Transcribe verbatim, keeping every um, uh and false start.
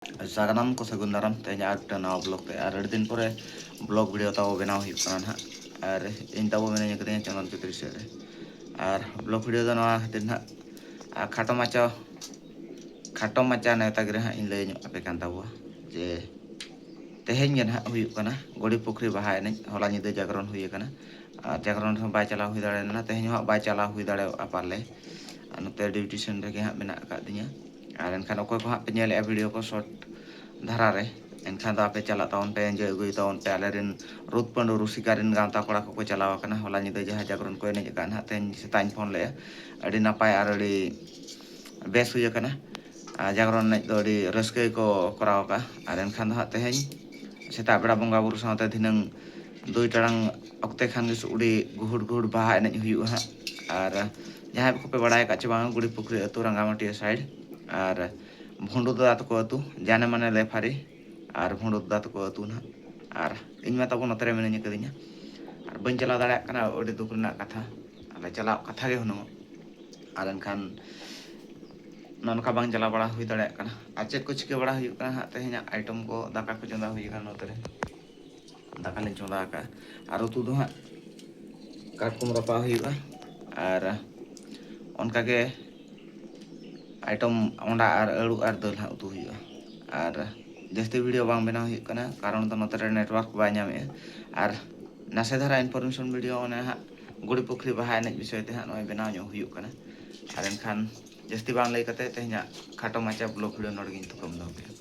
ᱥᱟᱱᱟᱢ ᱠᱚ ᱥᱟᱹᱜᱩᱱ ᱫᱟᱨᱟᱢ ᱛᱮᱦᱮᱧ ᱟᱨ ᱢᱤᱫᱴᱟᱝ ᱱᱟᱣᱟ ᱵᱞᱚᱜ ᱛᱮ᱾ ᱟᱨ ᱟᱹᱰᱤ ᱫᱤᱱ ᱯᱚᱨᱮ ᱵᱞᱚᱜ ᱵᱷᱤᱰᱤᱭᱳ ᱛᱟᱵᱚ ᱵᱮᱱᱟᱣ ᱦᱩᱭᱩᱜ ᱠᱟᱱᱟ ᱱᱟᱦᱟᱜ᱾ ᱟᱨ ᱤᱧ ᱛᱟᱵᱚ ᱢᱤᱱᱟᱹᱧ ᱟᱠᱟᱫᱤᱧᱟ ᱪᱟᱸᱫᱚᱱ ᱪᱳᱫᱷᱩᱨᱤ ᱥᱮᱫ ᱨᱮ᱾ ᱟᱨ ᱵᱞᱚᱜ ᱵᱷᱤᱰᱤᱭᱳ ᱫᱚ ᱱᱚᱣᱟ ᱠᱷᱟᱹᱛᱤᱨ ᱱᱟᱦᱟᱜ, ᱟᱨ ᱠᱷᱟᱴᱚ ᱢᱟᱪᱷᱟ ᱠᱷᱟᱴᱚ ᱢᱟᱪᱷᱟ ᱱᱮᱣᱛᱟ ᱜᱤᱨᱟᱹ ᱦᱟᱸᱜ ᱤᱧ ᱞᱟᱹᱭ ᱧᱚᱜ ᱟᱯᱮ ᱠᱟᱱ ᱛᱟᱵᱚᱣᱟ ᱡᱮ ᱛᱮᱦᱮᱧ ᱜᱮ ᱱᱟᱦᱟᱜ ᱦᱩᱭᱩᱜ ᱠᱟᱱᱟ ᱜᱚᱲᱤ ᱯᱩᱠᱷᱨᱤ ᱵᱟᱦᱟ ᱮᱱᱮᱡ᱾ ᱦᱚᱞᱟ ᱧᱤᱫᱟᱹ ᱡᱟᱜᱽᱨᱚᱱ ᱦᱩᱭ ᱟᱠᱟᱱᱟ, ᱟᱨ ᱡᱟᱜᱽᱨᱚᱱ ᱨᱮᱦᱚᱸ ᱵᱟᱭ ᱪᱟᱞᱟᱣ ᱦᱩᱭ ᱫᱟᱲᱮ ᱞᱮᱱᱟ᱾ ᱛᱮᱦᱮᱧ ᱦᱚᱸ ᱦᱟᱸᱜ ᱵᱟᱭ ᱪᱟᱞᱟᱣ ᱦᱩᱭ ᱫᱟᱲᱮᱭᱟᱜᱼᱟ ᱯᱟᱞᱮ, ᱟᱨ ᱱᱚᱛᱮ ᱰᱤᱭᱩᱴᱤ ᱥᱮᱱ ᱨᱮᱜᱮ ᱦᱟᱸᱜ ᱢᱮᱱᱟᱜ ᱟᱠᱟᱫ ᱫᱤᱧᱟ᱾ ᱟᱨ ᱮᱱᱠᱷᱟᱱ ᱚᱠᱚᱭ ᱠᱚ ᱦᱟᱸᱜ ᱯᱮ ᱧᱮᱞᱮᱫᱼᱟ ᱵᱷᱤᱰᱤᱭᱳ ᱠᱚ ᱥᱚᱨᱴ ᱫᱷᱟᱨᱟ ᱨᱮ, ᱮᱱᱠᱷᱟᱱ ᱫᱚ ᱟᱯᱮ ᱪᱟᱞᱟᱜ ᱛᱟᱵᱚᱱ ᱯᱮ, ᱮᱱᱡᱚᱭ ᱟᱹᱜᱩᱭ ᱛᱟᱵᱚᱱ ᱯᱮ᱾ ᱟᱞᱮᱨᱮᱱ ᱨᱩᱛ ᱯᱟᱹᱰᱩ ᱨᱩᱥᱤᱠᱟ ᱨᱮᱱ ᱜᱟᱶᱛᱟ ᱠᱚᱲᱟ ᱠᱚᱠᱚ ᱪᱟᱞᱟᱣ ᱟᱠᱟᱱᱟ᱾ ᱦᱚᱞᱟ ᱧᱤᱫᱟᱹ ᱡᱟᱦᱟᱸ ᱡᱟᱜᱽᱨᱚᱱ ᱠᱚ ᱮᱱᱮᱡ ᱟᱠᱟᱫ ᱱᱟᱦᱟᱜ, ᱛᱮᱦᱮᱧ ᱥᱮᱛᱟᱜ ᱤᱧ ᱯᱷᱳᱱ ᱞᱮᱫᱼᱟ, ᱟᱹᱰᱤ ᱱᱟᱯᱟᱭ ᱟᱨ ᱟᱹᱰᱤ ᱵᱮᱥ ᱦᱩᱭ ᱟᱠᱟᱱᱟ᱾ ᱟᱨ ᱡᱟᱜᱽᱨᱚᱱ ᱮᱱᱮᱡ ᱫᱚ ᱟᱹᱰᱤ ᱨᱟᱹᱥᱠᱟᱹ ᱜᱮᱠᱚ ᱠᱚᱨᱟᱣ ᱟᱠᱟᱫᱼᱟ᱾ ᱟᱨ ᱮᱱᱠᱷᱟᱱ ᱫᱚ ᱦᱟᱸᱜ ᱛᱮᱦᱮᱧ ᱥᱮᱛᱟᱜ ᱵᱮᱲᱟ ᱵᱚᱸᱜᱟ ᱵᱩᱨᱩ ᱥᱟᱶᱛᱮ ᱫᱷᱤᱱᱟᱹᱝ ᱫᱩᱭ ᱴᱟᱲᱟᱝ ᱚᱠᱛᱮ ᱠᱷᱟᱱ ᱜᱮ ᱥᱩᱠᱲᱤ ᱜᱩᱦᱩᱲ ᱜᱩᱦᱩᱲ ᱵᱟᱦᱟ ᱮᱱᱮᱡ ᱦᱩᱭᱩᱜᱼᱟ ᱦᱟᱸᱜ᱾ ᱟᱨ ᱡᱟᱦᱟᱸᱭ ᱠᱚᱯᱮ ᱵᱟᱲᱟᱭ ᱟᱠᱟᱫ ᱪᱮ ᱵᱟᱝᱟ, ᱜᱩᱲᱤ ᱯᱩᱠᱷᱨᱤ ᱟᱹᱛᱩ ᱨᱟᱸᱜᱟᱢᱟᱹᱴᱤᱭᱟᱹ ᱥᱟᱭᱤᱰ, ᱟᱨ ᱵᱷᱩᱸᱰᱩ ᱫᱟᱫᱟ ᱛᱟᱠᱚ ᱟᱹᱛᱩ ᱡᱟᱱᱮ ᱢᱟᱱᱮ ᱞᱮᱯᱷᱟᱨᱤ, ᱟᱨ ᱵᱷᱩᱸᱰᱩ ᱫᱟᱫᱟ ᱛᱟᱠᱚ ᱟᱹᱛᱩ ᱱᱟᱦᱟᱜ᱾ ᱟᱨ ᱤᱧ ᱢᱟ ᱛᱟᱵᱚ ᱱᱚᱛᱮ ᱨᱮ ᱢᱤᱱᱟᱹᱧ ᱟᱠᱟᱫᱤᱧᱟ, ᱟᱨ ᱵᱟᱹᱧ ᱪᱟᱞᱟᱣ ᱫᱟᱲᱮᱭᱟᱜ ᱠᱟᱱᱟ, ᱟᱹᱰᱤ ᱫᱩᱠ ᱨᱮᱱᱟᱜ ᱠᱟᱛᱷᱟ᱾ ᱟᱞᱮ ᱪᱟᱞᱟᱜ ᱠᱟᱛᱷᱟ ᱜᱮ ᱦᱩᱱᱟᱹᱝ, ᱟᱨ ᱮᱱᱠᱷᱟᱱ ᱱᱚᱜᱼᱚ ᱱᱚᱝᱠᱟ ᱵᱟᱝ ᱪᱟᱞᱟᱣ ᱵᱟᱲᱟ ᱦᱩᱭ ᱫᱟᱲᱮᱭᱟᱜ ᱠᱟᱱᱟ᱾ ᱟᱨ ᱪᱮᱫ ᱠᱚ ᱪᱤᱠᱟᱹ ᱵᱟᱲᱟ ᱦᱩᱭᱩᱜ ᱠᱟᱱᱟ ᱦᱟᱸᱜ? ᱛᱮᱦᱮᱧᱟᱜ ᱟᱭᱴᱮᱢ ᱠᱚ, ᱫᱟᱠᱟ ᱠᱚ ᱪᱚᱸᱫᱟ ᱦᱩᱭ ᱟᱠᱟᱱᱟ ᱱᱚᱛᱮ ᱨᱮ, ᱫᱟᱠᱟ ᱞᱤᱧ ᱪᱚᱸᱫᱟ ᱟᱠᱟᱫᱼᱟ᱾ ᱟᱨ ᱩᱛᱩ ᱫᱚ ᱦᱟᱸᱜ ᱠᱟᱴᱠᱚᱢ ᱨᱟᱯᱟᱜ ᱦᱩᱭᱩᱜᱼᱟ, ᱟᱨ ᱚᱱᱠᱟᱜᱮ ᱟᱭᱴᱮᱢ ᱚᱸᱰᱟ ᱟᱨ ᱟᱹᱲᱩ ᱟᱨ ᱫᱟᱹᱞ ᱦᱟᱸᱜ ᱩᱛᱩ ᱦᱩᱭᱩᱜᱼᱟ᱾ ᱟᱨ ᱡᱟᱹᱥᱛᱤ ᱵᱷᱤᱰᱤᱭᱳ ᱵᱟᱝ ᱵᱮᱱᱟᱣ ᱦᱩᱭᱩᱜ ᱠᱟᱱᱟ, ᱠᱟᱨᱚᱱ ᱫᱚ ᱱᱚᱛᱮ ᱨᱮ ᱱᱮᱴᱣᱟᱨᱠ ᱵᱟᱭ ᱧᱟᱢᱮᱫᱼᱟ᱾ ᱟᱨ ᱱᱟᱥᱮ ᱫᱷᱟᱨᱟ ᱤᱱᱯᱷᱚᱨᱢᱮᱥᱚᱱ ᱵᱷᱤᱰᱤᱭᱳ ᱚᱱᱮ ᱦᱟᱸᱜ ᱜᱩᱲᱤ ᱯᱩᱠᱷᱨᱤ ᱵᱟᱦᱟ ᱮᱱᱮᱡ ᱵᱤᱥᱚᱭ ᱛᱮ ᱦᱟᱸᱜ ᱱᱚᱜᱼᱚᱭ ᱵᱮᱱᱟᱣ ᱧᱚᱜ ᱦᱩᱭᱩᱜ ᱠᱟᱱᱟ᱾ ᱟᱨ ᱮᱱᱠᱷᱟᱱ ᱡᱟᱹᱥᱛᱤ ᱵᱟᱝ ᱞᱟᱹᱭ ᱠᱟᱛᱮ ᱛᱮᱦᱮᱧᱟᱜ ᱠᱷᱟᱴᱚ ᱢᱟᱪᱷᱟ ᱵᱞᱚᱜ ᱵᱷᱤᱰᱤᱭᱳ ᱱᱚᱰᱮ ᱜᱤᱧ ᱛᱷᱩᱠᱟᱹᱢ ᱫᱚᱦᱚ ᱠᱮᱫᱼᱟ᱾